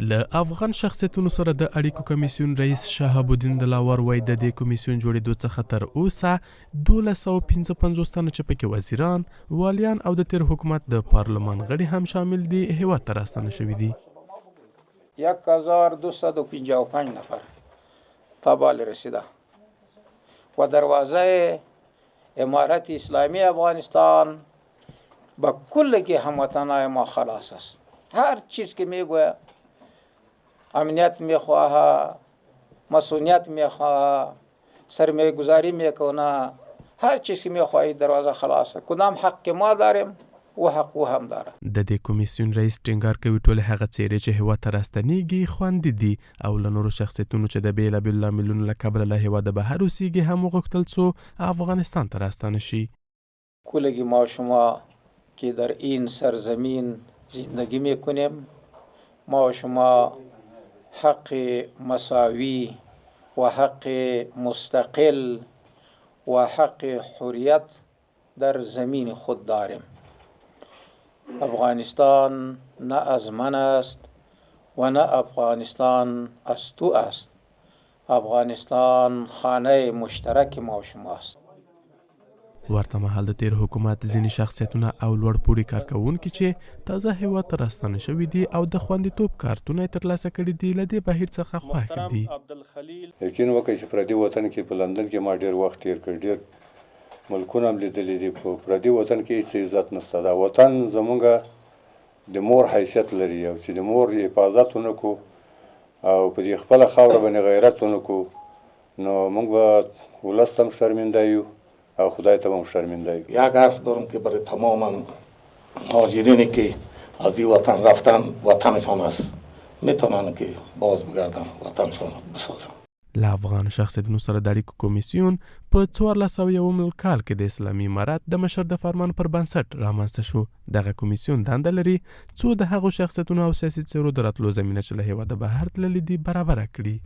له افغان شخصیتونو سره د اړیکو کمیسیون رئیس شهاب الدین دلاور وایي، د دې کمیسیون جوړېدو څخه تر اوسه 1255 تنه چې پکې وزیران، والیان او د تېر حکومت د پارلمان غړي هم شامل دي، هېواد ته راستانه شوي دي. 1255 نفر تا به حال رسیده و دروازه امارت اسلامی افغانستان به کل که هموطنای ما خلاص است. هر چیز که میگوید، امنیت میخواه، مصونیت میخواه، سرمایه گذاری میکنه، هر چیز که میخواهی دروازه خلاص. کدام حق که ما داریم او حق او هم داره. د دې کمیسیون رئیس ټینګار کوي، ټولې هغه څېرې چې هېواد ته راستنېږي خوندي دي او له نورو شخصیتونو چې د بېلابېلو لاملونو له کبله له هېواده بهر اوسېږي هم وغوښتل څو افغانستان ته راستانه شي. کلگی ما شما که در این سرزمین زندگی میکنیم، ما و شما حق مساوی و حق مستقل و حق حریت در زمین خود داریم. افغانستان نه از من است و نه افغانستان از تو است. افغانستان خانه مشترک ما و شما است. ورته مهال د تېر حکومت ځینې شخصیتونه او لوړ پوړي کارکوونکي چې تازه هېواد ته راستانه شوي دي او د خوندیتوب کارتونه یې ترلاسه کړي دي، له دې بهیر څخه خوښ دي. یقین وکړئ چې پردي وطن کې، په لندن کې ما ډېر وخت تېر کړ، ډېر ملکونه هم لیدلي دي، په پردي وطن کې هېڅ عزت نشته. دا وطن زمونږ د مور حیثیت لري او چې د مور حفاظت ونه کړو او په دې خپله خاوره باندې غیرت ونه کړو، نو موږ به ولس ته هم شرمنده یو او خدای ته هم شرمنده یو. یک حرف دارم که برای تمام مهاجرینی که از این وطن رفتن، وطنشان است، میتونن که باز بگردن، وطنشان بسازن. له افغان شخصیتونو سره د اړیکو کمیسیون په 1401 کال کې د اسلامي امارت د مشر د فرمان پر بنسټ رامنځته شو. دغه کمیسیون دنده لري څو د هغو شخصیتونو او سیاسي څېرو د راتلو زمینه چې له هېواده بهر تللي دي برابره کړي.